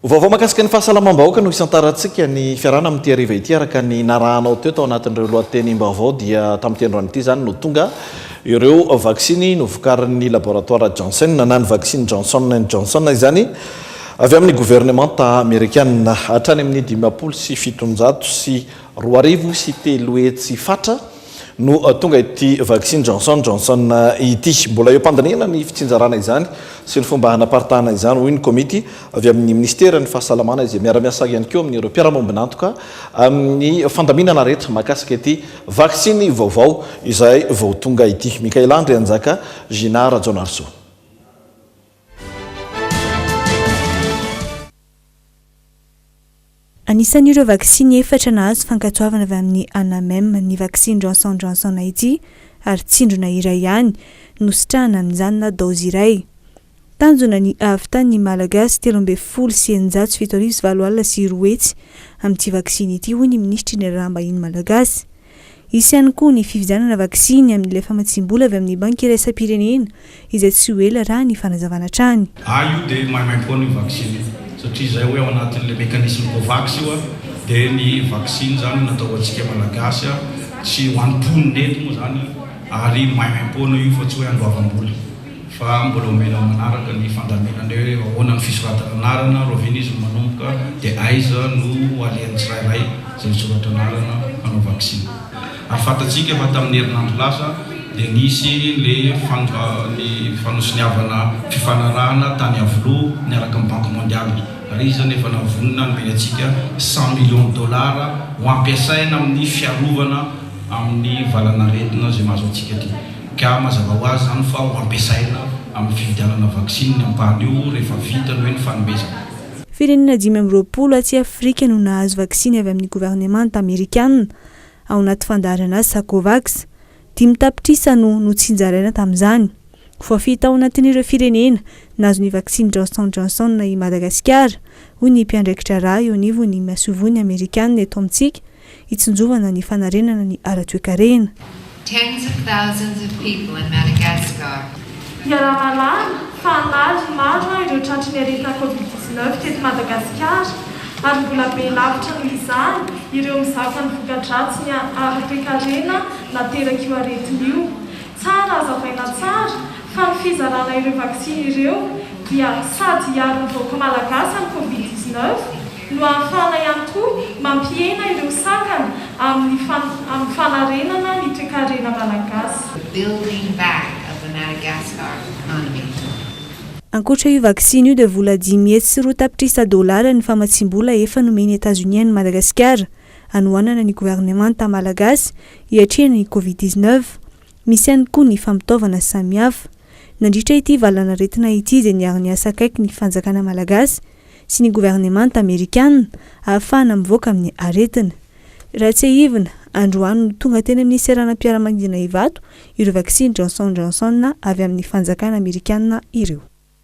Vaovao mahakasika ny fahasalamam-bahoaka no hisantarantsika ny fiarahana amin'ity hariva ity araka ny narahanao teo tao anatin'ireo lohatenim-baovao dia tamin'ity androany ity izany no tonga ireo vaksiny novokarin'ny laboratoara Janssen na ny vaksiny Johnson and Johnson izany avy amin'ny governemanta amerikana hatrany amin'ny 2750 fatra no tonga ity vaksiny Johnson Johnson ity. Mbola eo am-pandinihana ny fitsinjarana izany sy ny fomba hanaparitahana izany, hoy ny komity avy amin'ny minisiteran'ny fahasalamana izay miara-miasa ihany koa amin'ireo mpiara-miombon'antoka amin'ny fandaminana rehetra mahakasika ity vaksiny vaovao izay vao tonga ity. Mickaëla Andrianjaka, Gina Rajaonarisoa. Anisan'ireo vaksiny efatra nahazo fankatoavana avy amin'ny ANAMEM ny vaksiny Johnson Johnson ity ary tsindrona iray ihany no sitrahana amin'izany na daozy iray. Tanjona ny hahavitan'ny Malagasy 6670 70 amin'ity vaksiny ity hoy ny minisitry ny Raharaham-bahiny malagasy. Hisy ihany koa ny fividianana vaksiny amin'ilay famatsiam-bola avy amin'ny Banky iraisam-pirenena izay tsy ho ela raha ny fanazavana hatrany. Ahy io dia maimaimpoana io vaksiny io satria izay hoe ao anatin'ilay mécanisme Covax io dia ny vaksiny izany natao ho antsika Malagasy sy ho an'ny mponina eto moa izany ary maimaimpoana io fa tsy hoe andoavam-bola fa mbola omena manaraka ny fandaminana hoe ahoana ny fisoratana anarana, rahoviana izy no manomboka dia aiza no ho alehan'ny tsirairay izay nisoratra anarana hanao vaksiny. Ary fantatsika fa tamin'ny herinandro lasa dia nisy ny ny fanosoniavana fifanarahana tany Iavoloha niaraka amin'ny Banque Mondiale ary izy izany efa navonona nomeny antsika cent millions de dollars ho ampiasaina amin'ny fiarovana amin'ny valanaretina izay mahazo antsika aty. Ka mazava ho azy izany fa ho ampiasaina amin'ny fividianana vaksiny ny ampahany io rehefa vita ny hoe ny fanomezana. Firenena 25 atsy Afrika no nahazo vaksiny avy amin'ny governemanta amerikana ao anaty fandaharanasa Covax. Dimy tapitrisa no notsinjaraina tamin'izany. Voafidy tao anatin'ireo firenena nahazo ny vaksiny Johnson Johnson i Madagasikara, hoy ny mpiandraikitra raha eo anivon'ny masoivohon'ny amerikana eto amintsika, hitsinjovana ny fanarenana ny ara-toekarena. Tens of thousands of people in Madagascar. Iaraha-mahalala fa an'aliny maro ireo tratry ny aretina Covid 19 teto Madagasikara ary mbola be lavitra noho izany ireo mizaka ny voka-dratsiny ara-toekarena naterak'io aretina io. Tsara hazavaina tsara fa ny fizarana ireo vaksiny ireo dia sady hiaro ny vahoaka malagasy amin'ny Covid 19 no ahafahana ihany koa mampihena ireo sakana amin'ny amin'ny fanarenana ny toekarena malagasy. The building back of the Madagascar economy. Ankoatra io vaksiny io dia vola 502 tapitrisa dolara ny famatsiam-bola efa nomen'i Etazonia an'i Madagasikara hanohanana ny governemanta malagasy hiatrehana ny Covid 19. Misy ihany koa ny fampitaovana samihafa. Nandritra ity valanaretina ity izay niara-niasa akaiky ny fanjakana malagasy sy ny governemanta amerikana ahafahana mivoaka amin'ny aretina. Raha tsiahivina, androany no tonga teny amin'ny seranam-piaramanidina Ivato ireo vaksiny Johnson Johnson avy amin'ny fanjakana amerikana ireo.